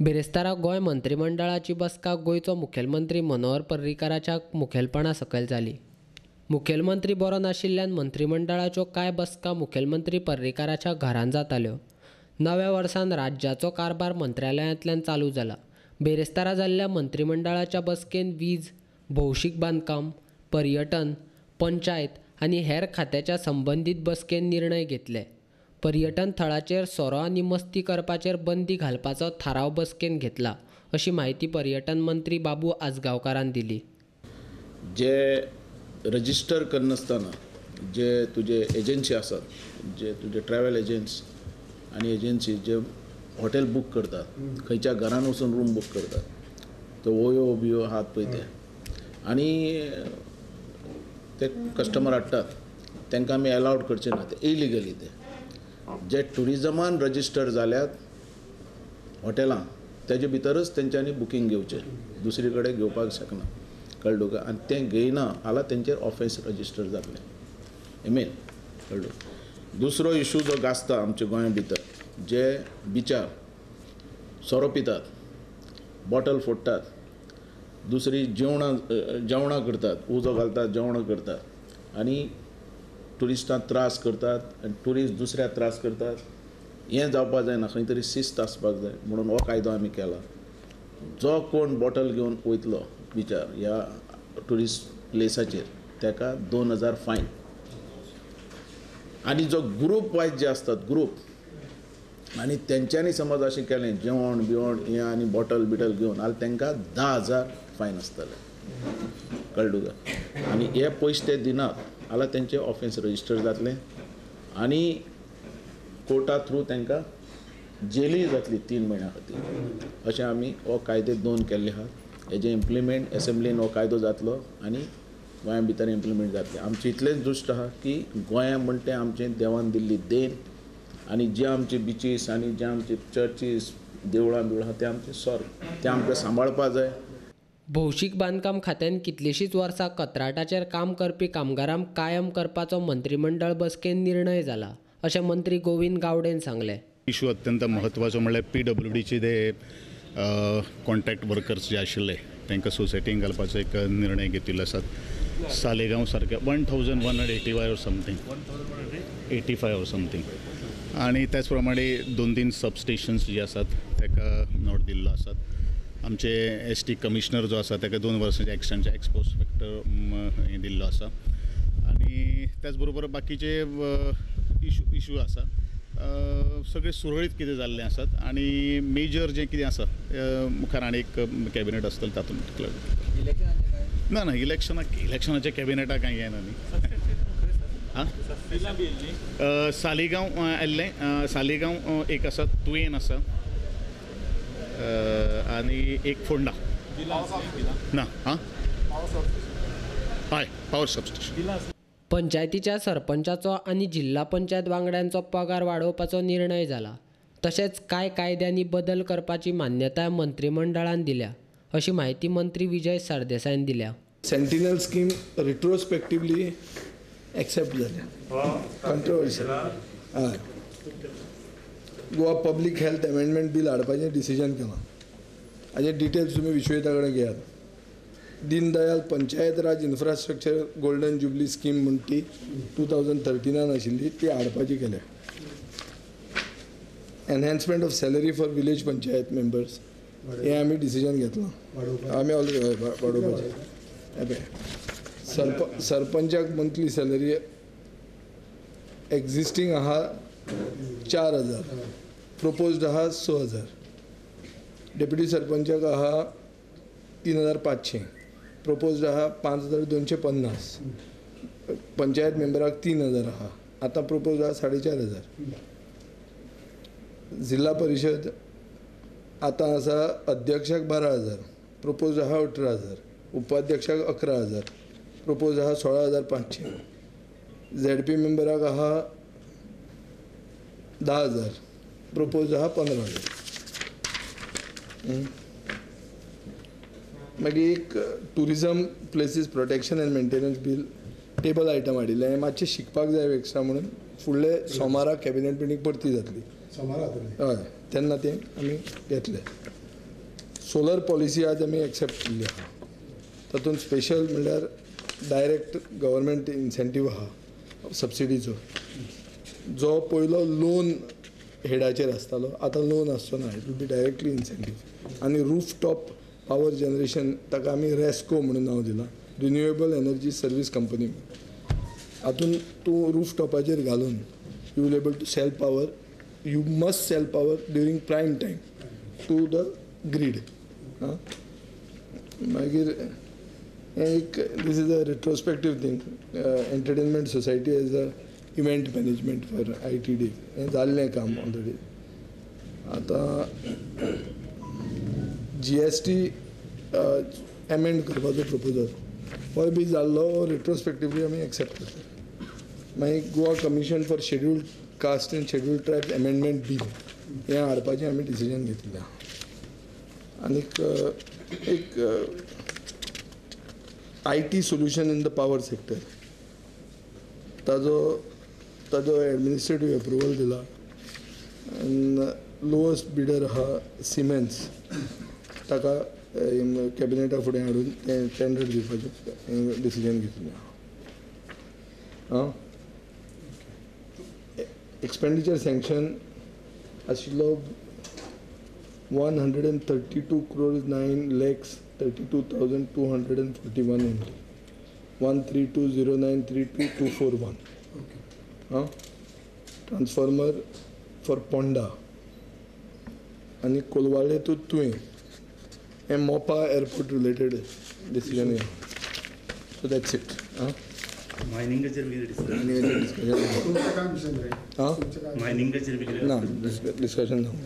बिरेस्तारा गोंय मंत्रिमंडळाची बसका गोंयचो मुखेलमंत्री मनोहर पर्रीकाराच्या मुखेलपणा सकयल जाली. मुखेलमंत्री बरो नाशिल्ल्यान मंत्रिमंडळाच्यो कांय बसका मुखेलमंत्री पर्रीकाराच्या घरान जाताल्यो. नव्या वर्सान राज्याचो कारभार मंत्रालयांतल्यान चालू जाला. बिरेस्तारा जाल्ल्या मंत्रिमंडळाच्या बसकेन वीज, भौशीक बांदकाम, पर्यटन, पंचायत आनी हेर खात्याच्या संबंदीत बसकेन निर्णय घेतले. पर्यटन थळाचेर सोरो आनी मस्ती करपाचेर बंदी घालपाचो थाराव बसकेन घेतला अशी म्हायती पर्यटन मंत्री बाबू आजगांवकारान दिली. जे रजिस्टर करनासतना जे तुजे एजन्सी आसात, जे तुजे ट्रॅव्हल एजंट्स आनी एजन्सी जे हॉटेल बूक करतात, खंयच्या घरान वचून रूम बूक करतात, तो ओयो बियो आहात पळय ते, आनी ते कस्टमर हाडटात तांकां आमी एलावड करचे ना, ते इलिगली. ते जे ट्युरिजमान रजिस्टर जाल्यात हॉटेलां तेजे भितरच तेंच्यांनी बुकींग घेवचें, दुसरी कडेन घेवपाक शकना, कळ्ळें तुका? आनी तें घेयना जाल्यार तेंचेर ऑफेन्स रजिस्टर जातलें, मेन, कळ्ळें? दुसरो इशू जो गाजता आमच्या गोंया भितर, जे बिचार सोरो पितात, बॉटल फोडटात, दुसरी जेवणां करतात, उजो घालतात, जेवणां करतात आनी ट्युरिस्टांक त्रास करतात आनी ट्युरिस्ट दुसऱ्याक त्रास करतात. हें जावपाक जायना, खंय तरी शिस्त आसपाक जाय म्हणून हो कायदो आमी केला. जो कोण बॉटल घेवन वयतलो बिचार ह्या ट्युरिस्ट प्लेसाचेर ताका 2000 फायन. आनी जो ग्रूप वायज जे आसतात ग्रूप, आनी तेंच्यांनी समज अशें केलें जेवण बिवण हें आनी बॉटल बिटल घेवन जाल्यार तांकां 10,000 फायन आसतलें, कळ्ळें तुका? आनी हे पयशे ते दिनात जाल्यार तेंचें ऑफेन्स रजिस्टर जातलें आनी कोर्टा थ्रू तांकां जेलूय जातली 3 म्हयन्या खातीर. अशें आमी हो कायदे 2 केल्ले आहात. हेजें इम्प्लिमेंट एसेंब्लीन हो कायदो जातलो आनी गोंया भितर इम्प्लिमेंट जातलें. आमचें इतलेंच दृश्ट आहा की गोंया म्हणटा तें आमचें देवान दिल्ली देण, आनी जे आमचे बिचीस आनी जे आमचे चर्चीस, देवळां बिवळां ते आमचें स्वर्ग, तें आमकां सांबाळपाक जाय. भौशीक बांदकाम खात्यान कितलींशींच वर्सां कंत्राटाचेर काम करपी कामगारांक कायम करपाचो मंत्रिमंडळ बसकेन निर्णय जाला अशें मंत्री गोविंद गावडेन सांगलें. इशू अत्यंत म्हत्वाचो म्हणल्यार पीडब्ल्यूडीचे ते कॉन्ट्रॅक्ट वर्कर्स जे आशिल्ले तांकां सोसायटीन घालपाचो एक निर्णय घेतिल्लो आसात. सालेगांव सारके 1185 ऑर समथींग, 85 ऑर समथींग. आनी त्याच प्रमाणे 2-3 सबस्टेशन्स जे आसात ताका नोट दिल्लो आसात. आमचे एस टी कमिशनर जो आसा ताका 2 वर्सांचे एक्सटेंशन एक्सपोस्ट फॅक्टर हें दिल्लो आसा. आनी त्याच बरोबर बाकीचे इशू आसा सगळे सुरळीत कितें जाल्लें आसात. आनी मेजर जें कितें आसा मुखार आनी एक कॅबिनेट आसतलें तातूंत ना ना इलेक्शनाच्या कॅबिनेटाक कांय येना न्ही. आं, सालिगांव आयिल्लें, सालिगांव एक आसा, तुयेन आसा आनी एक फोंडा ना. हां, हय, पावर सबस्टेशन. पंचायतीच्या सरपंचाचो आनी जिल्हा पंचायत वांगड्यांचो पगार वाडोवपाचो निर्णय जाला. तशेंच कांय कायद्यांनी बदल करपाची मान्यताय मंत्रिमंडळान दिल्या अशी म्हायती मंत्री विजय सरदेसायान दिल्या. सेंटिनल स्कीम रिट्रोस्पेक्टिवली एक्सेप्ट जाल्या, कंट्रोवर्शियल. हय, Goa public health amendment bill हाडपाचें डिसिजन केलां. हाजे डिटेल्स तुमी विश्वजिता कडेन घेयात. Deendayal Panchayat Raj infrastructure golden jubilee scheme म्हूण ती 2013 आशिल्ली, ती हाडपाची केल्या. Enhancement of salary for village panchayat members हें आमी डिसिजन घेतलां, आमी ऑलरेडी वाडोवपाचें. सरपंचाक मंथली सॅलरी एक्झिस्टींग आहा 4000, प्रोपोज्ड आहा 6000. डेप्युटी सरपंचाक आहा 3500, प्रोपोज्ड आहा 5250. पंचायत मेंबराक 3000 आहा, आतां प्रोपोज्ड आहा 4500. जिल्हा परिशद आतां आसा अध्यक्षाक 12000, प्रोपोज्ड आहा 18000, उपाध्यक्षाक 11000, प्रोपोज आहा 16500. झेडपी मेंबराक आहा 10000, प्रोपोज आहा 15000. मागीर एक tourism places protection and maintenance bill table item हाडिल्लें, हें मातशें शिकपाक जाय एक्स्ट्रा म्हणून फुडले सोमारा कॅबिनेट मिटींग परती जातली, हय, तेन्ना तें आमी घेतले. सोलर पॉलिसी आज आमी एक्सेप्ट केल्ली आहा. तातूंत स्पेशल म्हणल्यार डायरेक्ट गव्हर्मेंट इन्सेंटीव आहा सबसिडीचो, जो पयलो लोन हेडाचेर आसतालो आतां लोन आसचो ना, it will be directly incentive. आनी रूफ टॉप पावर जनरेशन ताका आमी रेस्को म्हणून नांव दिलां, रिन्युएबल एनर्जी सर्वीस कंपनी. हातून तूं रूफ टॉपाचेर घालून you will able to sell power, you must sell power during prime time to the grid. मागीर एक this is a retrospective thing, entertainment society as a event management for ITD, हें जाल्लें काम already. आतां GST amend करपाचो proposal होय बी जाल्लो, retrospectively आमी एक्सेप्ट करता. मागीर Goa commission for scheduled caste and scheduled tribe amendment bill हें हाडपाचें आमी डिसिजन घेतिल्लें. आनीक एक IT solution in the power sector ताजो ताजो एडमिनिस्ट्रेटीव एप्रुवल दिला. आनी लोअस्ट बिडर आहा सिमेन्स, ताका कॅबिनेटा फुडें हाडून तें टेंडर दिवपाचें डिसिजन घेतिल्लें. आं, एक्सपेंडिचर सँक्शन आशिल्लो 132 crores 9 lakhs 32,241 only, 132,093,241. Ah, transformer for Ponda आनी कोलवाळे टू तुयें हें Mopa airport related decision. So that's it. आं, मायनिंगाचेर डिस्कशन मायनिंगाचेर ना, डिस्कशन जावंक.